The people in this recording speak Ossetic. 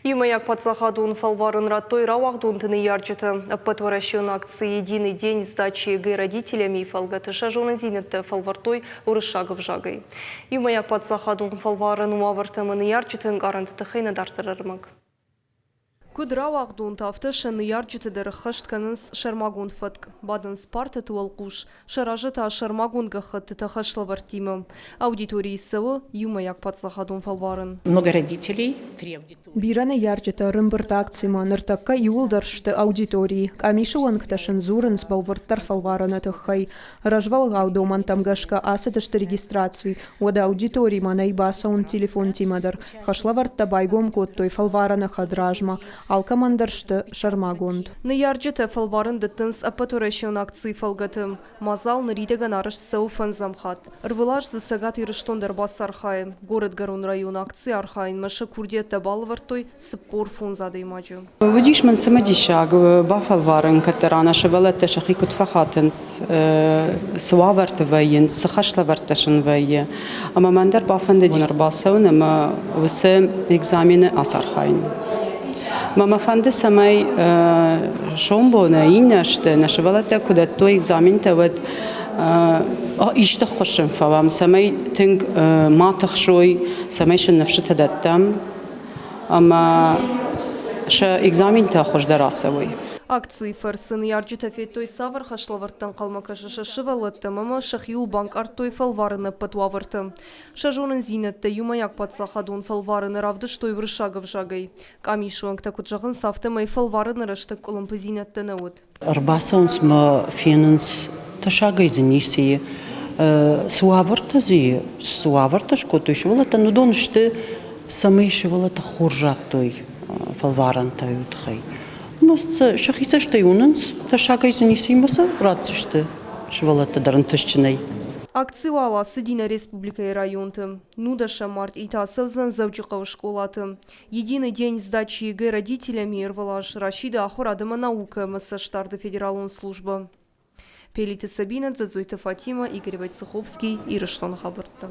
Иумӕйаг паддзахадон фӕлварӕн радтой рауагъдонты ныййарджытӕ. Ӕппӕтуӕрӕсеон акци «Единый день сдачи ЕГЭ родителями» фӕлгӕты сӕ зонындзинӕдтӕ фӕлвӕрдтой уырыссаг ӕвзагӕй. Иумӕйаг паддзахадон фӕлварӕн уавӕртӕ ӕмӕ ныййарджыты ӕнкъарӕнты тыххӕй нӕ дарддӕр ӕрмӕг. Куыд рауагъдонтӕ, афтӕ сӕ ныййарджыты дӕр ӕххӕст кӕнынц сӕрмагонд фӕтк. Бадынц партӕты уӕлхъус, сӕ разы та сӕрмагонд гӕххӕттытӕ хӕслӕвӕрдтимӕ. Аудиторийы цӕуы иумӕйаг паддзахадон фӕлварӕн. Много родителей Бирӕ ныййарджытӕ ӕрӕмбырд акцимӕ ныртӕккӕ иууылдӕр сты аудиторийы. Къамисы уӕнгтӕ сын дзурынц бӕлвырддӕр фӕлварӕны тыххӕй. Развӕлгъау домӕнтӕм гӕсгӕ ацыдысты регистраци, уӕдӕ аудиторимӕ нӕй бацӕуын телефонтимӕ дӕр. Хӕслӕвӕрдтӕ байгом кодтой фӕлварӕны хӕдразмӕ. Алкӕмӕн дӕр сты сӕрмагонд. Ныййарджытӕ фӕлварӕн дӕттынц ӕппӕтуӕрӕсеон акцийы фӕлгӕты. Мадзал ныридӕгӕн арӕзт цӕуы фӕндзӕм хатт. Ӕрвылаз дзы Цӕгат Ирыстон дӕр бацархайы. Горӕтгӕрон районы акцийы архайынмӕ сӕ курдиӕттӕ балӕвӕрдтой 45 адӕймаджы. Уыдис мын цымыдисаг бафӕлварын, кӕддӕра нӕ сывӕллӕттӕ сӕхи куыд фӕхатынц, цы уавӕрты вӕййынц, цы хӕслӕвӕрдтӕ сын вӕййы. Ӕмӕ мӕн дӕр бафӕндыди ӕрбацӕуын ӕмӕ уыцы экзамены ацархайын. Мӕ мӕ фӕнды, цӕмӕй сомбоны иннӕ азты нӕ сывӕллӕттӕ куы дӕттой экзаментӕ, уӕд исты ххуыс сын фӕуӕм, цӕмӕй тынг ма тыхсой, цӕмӕй сын ныфсытӕ дӕттӕм ӕмӕ сӕ экзаментӕ хуыздӕр ацӕуой. Акцийы фӕрцы ныййарджытӕ федтой, цавӕр хӕслӕвӕрдтӕ ӕнхъӕлмӕ кӕсы сӕ сывӕллӕттӕм ӕмӕ сӕхиуыл банкъардтой фӕлварыны ӕппӕт уавӕртӕ. Сӕ зонындзинӕдтӕ иумӕйаг паддзахадон фӕлварӕны равдыстой уырыссаг ӕвзагӕй. Къамисы уӕнгтӕ куыд зӕгъынц, афтӕмӕй фӕлварӕны рӕстӕг къуылымпыдзинӕдтӕ нӕ уыд. Ӕрбацӕуынц мӕ фенынц, тӕссагӕй дзы ницы и. Цы уавӕртӕ дзы и, цы уавӕртӕ скодтой сывӕллӕттӕн, уыдон сты, цӕмӕй сывӕллӕттӕ хорз радтой фӕлварӕнтӕ, уый тыххӕй. Сӕхи цӕстӕй уынынц, тӕссагӕй дзы ницы и ӕмӕ сӕ ратдзысты сывӕллӕттӕ дӕр ӕнтыстджынӕй. Акци уал ацыди нӕ республикӕйы районты. Нудӕсӕм мартъи та ацӕудзӕн Дзӕуджыхъӕуы скъолаты. Единый день сдачи ЕГЭ родителями ӕрвылаз расиды ахуырад ӕмӕ наукӕ ӕмӕ цӕстдарды федералон службӕ. Пелиты Сабина, Дзӕдзойты Фатимӕ, Игорь Войцеховский, Ирыстоны хабӕрттӕ.